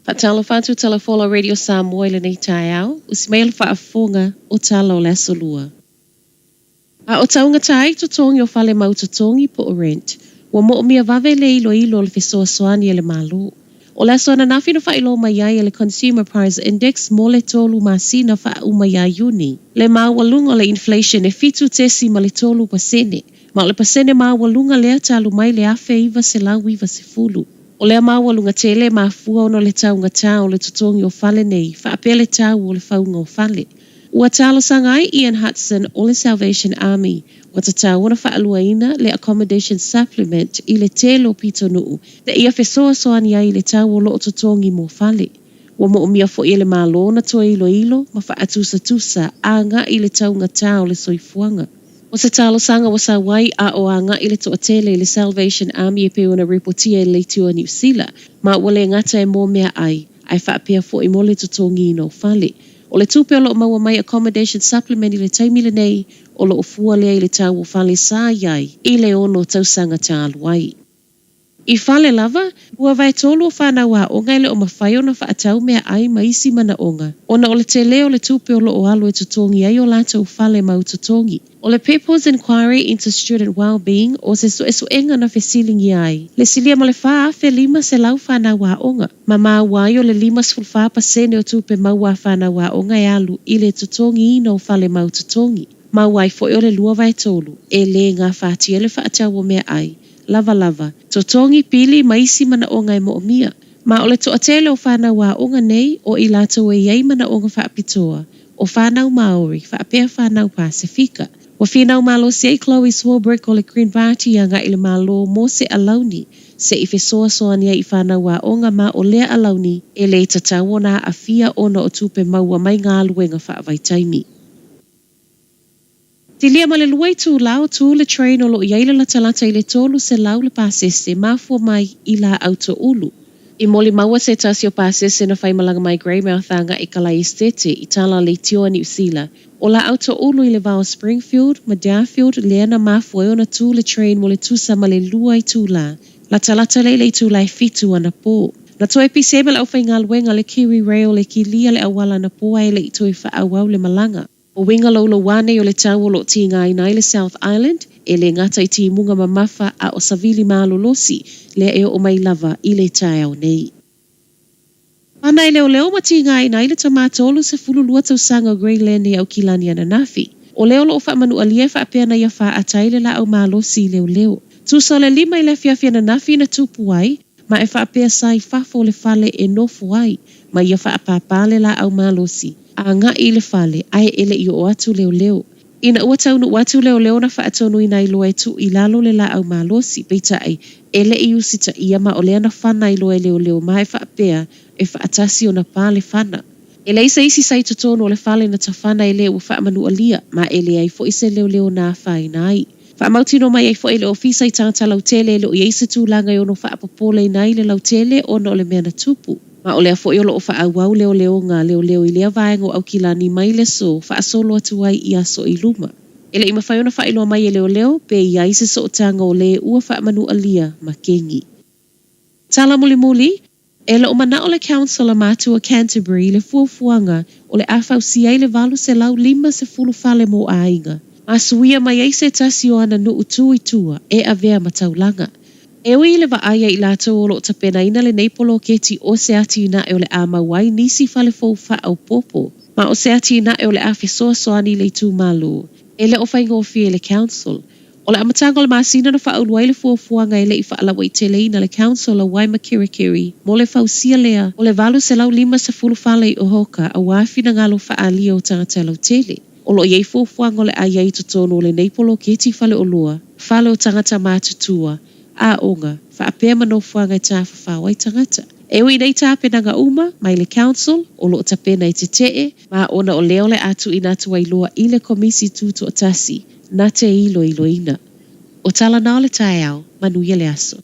Faatalofa atu Tala Folau Radio Samoa i lenei taeao, usi mai le faafofoga o tala o le Aso Lua. A o taugata ai totogi o fale mau totogi po o rent, ua moomia vave le iloilo o le fesoasoani a le Malo. O le aso ananafi na faailoa mai ai e le Consumer Price Index mo le 3 masina faauma ia Iuni, le maualuga o le inflation e 7.3%, ma o le pasene maualuga lea talu mai le 1990. O lea maualuga tele e mafua ona o le taugatā o le totogi o fale nei, faapea le tau o le fauga o fale. Ua talosaga ai Ian Hudson o le Salvation Army, ua tatau ona faaluaina le Accommodation Supplement i le tele o pitonuu seia fesoasoani ai i le tau o loo totogi mo fale. Ua moomia foi e le Malo ona toe iloilo ma faatusatusa agai i le taugatā o le soifuaga. O se talosaga ua sau ai a o agai le toatele i le Salvation Army e pei ona ripotia e le Leitio a Niu Sila, ma ua le gata e mo meaai, ae faapea foi mo le totogiina o fale. O le tupe o loo maua mai Accommodation Supplement i le taimi lenei, o loo fua lea i le tau o fale sa i ai i le 6 tausaga talu ai. I fale lava, 2/3 o fanau aoga e le o mafai ona faatau meaai ma isi manaoga, ona o le tele o le tupe o loo alu e totogi ai o latou fale mau totogi. O le People's Inquiry into Student Wellbeing o se suesuega na fesiligia ai le silia ma le 4,500 fanau aoga, ma maua ai o le 54% o tupe maua a fanau aoga e alu i le totogiina o fale mau totogi. Maua ai foi o le 2/3 e le gafatia le faatau o meaai, lavalava, totogi pili ma isi manaoga e moomia. Ma o le toatele o fanau aoga nei o i latou e i ai manaoga faapitoa, o fanau Maori, faapea fanau Pasifika. Ua finau malosi ai Chloe Swarbrick o le Green Party agai i le Malo mo se alauni se'i fesoasoani ai i fanau aoga, ma o lea alauni e le tatau ona aafia ona o tupe maua mai galuega faavaitaimi. Silia ma le 2 itulā o tū le train o loo i ai le latalata i le 300 le pasese mafua mai i laau toulu. I molimau se tasi o pasese na faimalaga mai Greymouth agai i Kalae Esete i tala a Leitio a Niu Sila, o laau toulu i le va o Springfield ma Darfield lea na mafua ai ona tū le train mo le tusa ma le 2 itulā, latalata lea i le itula e 7 anapō. Na toe pisi ai ma le aufaigaluega a le Kiwi Rail e kilia le auala anapō ae le i toe faaauau le malaga. O uiga louloua nei o le tau o loo tigaina ai le South Island, e le gata i timuga mamafa a o savili malolosi lea e oo mai lava i le taeao nei. Pana e leoleo ma tigaina ai le tamā 32 tausaga o Grey Lynn i Aukilani ananafi. O lea o loo faamanualia e faapea na ia faaata ai le laau malosi i leoleo. Tusa o le 5 i le afiafi ananafi na tupu ai, ma e faapea sa i fafo o le fale e nofo ai, ma ia faapāpā le laau malosi agai i le fale, ae e le i oo atu leoleo. Ina ua taunuu atu leoleo na faatonuina ai loa e tuu i lalo le laau malosi, peitai, e le i usitaia ma o lea na fana ai loa e leoleo ma e faapea e faatasi ona pā le fana. E leai se isi sa i totonu o le fale na tafana e le ua faamanualia, ma e leai foi se leoleo na afaina ai. Faamautinoa mai ai foi e le ofisa i tagata lautele e le o i ai se tulaga e ono faapopoleina ai le lautele ona o le mea na tupu. Ma o lea foi o loo faaauau leoleoga a leoleo i lea vaega o Aukilani mai le aso faasolo atu ai i aso i luma. E le i mafai ona faailoa mai e leoleo pe i ai se sootaga o lē ua faamanualia ma kegi. Tala mulimuli, E le o manao le Council a Matua Canterbury i le fuafuaga o le a fausia ai le 850 fale mo aiga, ma suia mai ai se tasi o ana nuu tu i tua e avea ma taulaga. E ui i le vaai a i latou o loo tapenaina lenei poloketi o se atinae o le a maua ai nisi fale fou faaopoopo, ma o se atinae o le a fesoasoani i le itumalo, e le o faigofie i le Council. O le amataga o le masina na faaulu ai le fuafuaga e le i faalauaiteleina le Council a Waimakirikiri mo le fausia lea o le 850 fale i Ohoka aua finagalo faaalia o tagata lautele. O loo i ai fuafuaga o le a i ai i totonu o lenei poloketi fale oloa, fale o tagata matutua, aoga, faapea ma nofoaga e tafafao ai tagata. E ui nei tapenaga uma mai le Council o loo tapena e tetee, ma ona o lea o le a tuuina atu ai loa i le Komisi Tutoatasi na te iloiloina. O tala na o le taeao, manuia le aso.